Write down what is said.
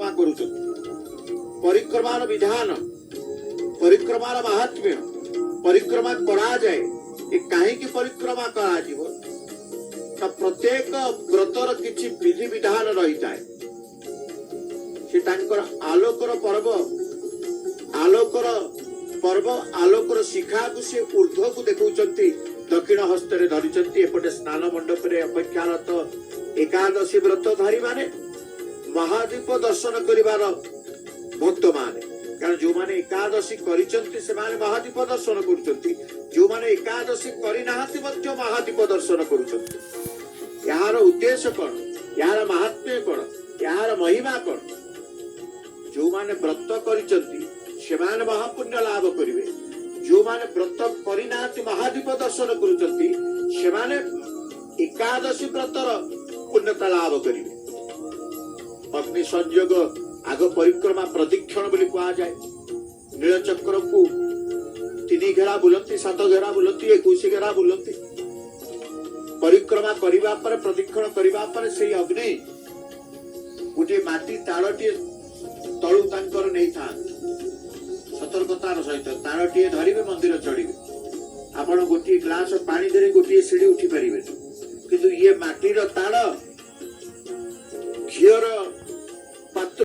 ପରିକ୍ରମା କରୁଛନ୍ତି। ପରିକ୍ରମାର ବିଧାନ, ପରିକ୍ରମାର ମାହାତ୍ମ୍ୟ, ପରିକ୍ରମା କରାଯାଏ ଏ କାହିଁକି ପରିକ୍ରମା କରାଯିବ ତ ପ୍ରତ୍ୟେକ ବ୍ରତର କିଛି ବିଧି ବିଧାନ ରହିଥାଏ। ସେ ତାଙ୍କର ଆଲୋକର ପର୍ବ, ଆଲୋକର ପର୍ବ, ଆଲୋକର ଶିଖାକୁ ସେ ଉର୍ଦ୍ଧ୍ୱକୁ ଦେଖାଉଛନ୍ତି, ଦକ୍ଷିଣ ହସ୍ତରେ ଧରିଛନ୍ତି। ଏପଟେ ସ୍ନାନ ମଣ୍ଡପରେ ଅପେକ୍ଷାରତ ଏକାଦଶୀ ବ୍ରତଧାରୀ ମାନେ, ମହାଦୀପ ଦର୍ଶନ କରିବାର ଭକ୍ତମାନେ। କାରଣ ଯୋଉମାନେ ଏକାଦଶୀ କରିଛନ୍ତି, ସେମାନେ ମହାଦୀପ ଦର୍ଶନ କରୁଛନ୍ତି। ଯୋଉମାନେ ଏକାଦଶୀ କରିନାହାନ୍ତି ମଧ୍ୟ ମହାଦୀପ ଦର୍ଶନ କରୁଛନ୍ତି। ଏହାର ଉଦ୍ଦେଶ୍ୟ କଣ? ଏହାର ମାହାତ୍ମ୍ୟ କଣ? ଏହାର ମହିମା କଣ? ଯୋଉମାନେ ବ୍ରତ କରିଛନ୍ତି, ସେମାନେ ମହାପୁଣ୍ୟ ଲାଭ କରିବେ। ଯୋଉମାନେ ବ୍ରତ କରିନାହାନ୍ତି, ମହାଦୀପ ଦର୍ଶନ କରୁଛନ୍ତି, ସେମାନେ ଏକାଦଶୀ ବ୍ରତର ପୁଣ୍ୟତା ଲାଭ କରିବେ। ଅଗ୍ନି ସଂଯୋଗ ଆଗ ପରିକ୍ରମା, ପ୍ରଦକ୍ଷିଣ ବୋଲି କୁହାଯାଏ। ନୀଳଚକ୍ରକୁ 3 ଘେରା ବୁଲନ୍ତି, 7 ଘେରା ବୁଲନ୍ତି, 21 ଘେରା ବୁଲନ୍ତି। ପରିକ୍ରମା କରିବା ପରେ, ପ୍ରଦକ୍ଷିଣ କରିବା ପରେ ସେଇ ଅଗ୍ନି ଗୋଟିଏ ମାଟି ତାଡ଼ଟିଏ ତଳୁ ତାଙ୍କର ନେଇଥାନ୍ତି। ସତର୍କତାର ସହିତ ତାଡ଼ଟିଏ ଧରିବେ, ମନ୍ଦିର ଚଢିବେ। ଆପଣ ଗୋଟିଏ ଗ୍ଲାସ ପାଣି ଧରି ଗୋଟିଏ ସିଢି ଉଠି ପାରିବେନି, କିନ୍ତୁ ଇଏ ମାଟିର ତାଡ଼, ଘିଅର ପାତ୍ର।